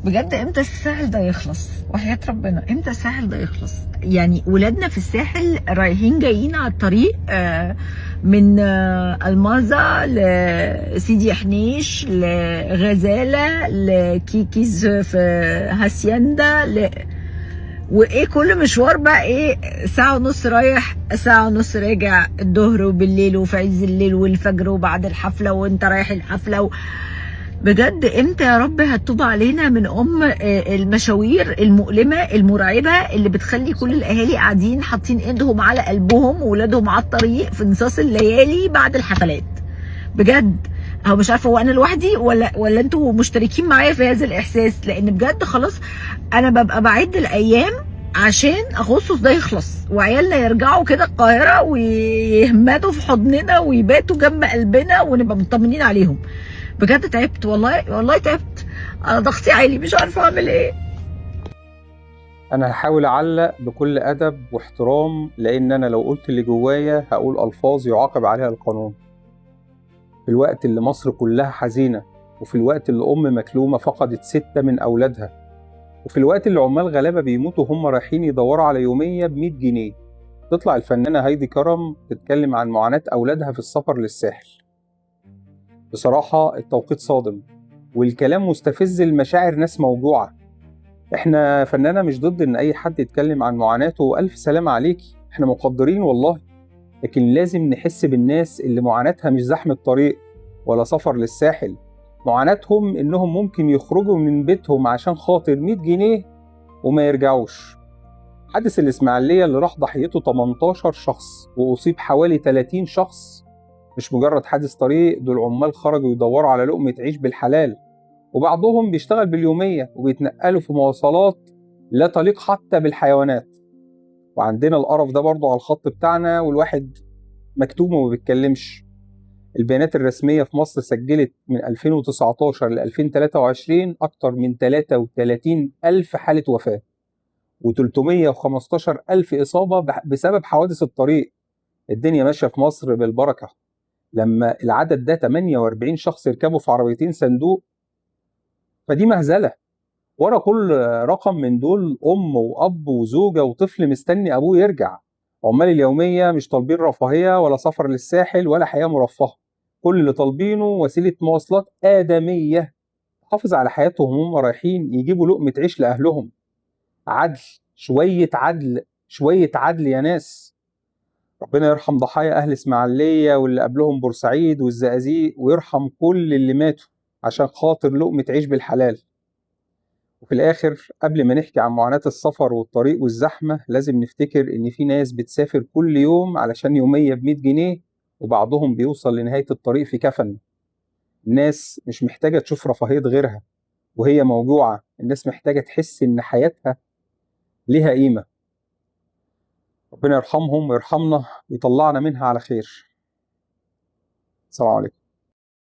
بجد امتى الساحل ده يخلص؟ وحياة ربنا امتى الساحل ده يخلص؟ يعني ولادنا في الساحل رايحين جايين على الطريق، من الماظة لسيدي حنيش لغزالة لكيكيز في هاسيندا وايه كل مشوار بقى ايه، ساعة ونص رايح ساعة ونص راجع، الظهر وبالليل وفي عز الليل والفجر وبعد الحفلة وانت رايح الحفلة. بجد امتى يا رب هتتوب علينا من ام المشاوير المؤلمة المرعبة اللي بتخلي كل الاهالي قاعدين حاطين ايدهم على قلبهم وولادهم على الطريق في نصاص الليالي بعد الحفلات؟ بجد هو مش عارفه هو انا لوحدي ولا انتوا مشتركين معايا في هذا الاحساس؟ لان بجد خلاص انا ببقى بعد الايام عشان اغسطس ده يخلص وعيالنا يرجعوا كده القاهرة ويهمدوا في حضننا ويباتوا جنب قلبنا ونبقى مطمنين عليهم. بجد تعبت والله، والله تعبت، انا ضغطي عالي مش عارفه اعمل ايه. انا هحاول اعلق بكل ادب واحترام، لان انا لو قلت اللي جوايا هقول الفاظ يعاقب عليها القانون. في الوقت اللي مصر كلها حزينة، وفي الوقت اللي ام مكلومه فقدت 6 من اولادها، وفي الوقت اللي عمال غلابة بيموتوا هم رايحين يدوروا على يومية ب100 جنيه، تطلع الفنانة هايدي كرم تتكلم عن معاناة اولادها في السفر للساحل. بصراحة التوقيت صادم والكلام مستفز لمشاعر ناس موجوعه. احنا فنانة مش ضد ان اي حد يتكلم عن معاناته، والف سلامه عليكي، احنا مقدرين والله، لكن لازم نحس بالناس اللي معاناتها مش زحمة طريق ولا سفر للساحل، معاناتهم انهم ممكن يخرجوا من بيتهم عشان خاطر 100 جنيه وما يرجعوش. حادث الإسماعيلية اللي راح ضحيته 18 شخص وأصيب حوالي 30 شخص مش مجرد حادث طريق، دول عمال خرجوا يدوروا على لقمة عيش بالحلال، وبعضهم بيشتغل باليومية وبيتنقلوا في مواصلات لا تليق حتى بالحيوانات. وعندنا القرف ده برضه على الخط بتاعنا، والواحد مكتوم وما بيتكلمش. البيانات الرسمية في مصر سجلت من 2019 ل 2023 أكتر من 33 ألف حالة وفاة و315 ألف إصابة بسبب حوادث الطريق. الدنيا ماشية في مصر بالبركة. لما العدد ده 48 شخص يركبوا في عربيتين صندوق، فدي مهزلة. ورا كل رقم من دول أم وأب وزوجة وطفل مستني أبوه يرجع. عمال اليومية مش طالبين رفاهية ولا سفر للساحل ولا حياة مرفهة، كل اللي طالبينه وسيلة مواصلات آدمية تحافظ على حياتهم وهم رايحين يجيبوا لقمة عيش لأهلهم. عدل، شوية عدل، شوية عدل يا ناس. ربنا يرحم ضحايا أهل إسماعيلية واللي قبلهم بورسعيد والزقازيق، ويرحم كل اللي ماتوا عشان خاطر لقمة عيش بالحلال. وفي الآخر قبل ما نحكي عن معاناة السفر والطريق والزحمة، لازم نفتكر إن في ناس بتسافر كل يوم علشان يومية ب100 جنيه، وبعضهم بيوصل لنهاية الطريق في كفن. الناس مش محتاجة تشوف رفاهية غيرها وهي موجوعة، الناس محتاجة تحس إن حياتها ليها قيمة. ربنا يرحمهم ويرحمنا ويطلعنا منها على خير. السلام عليكم.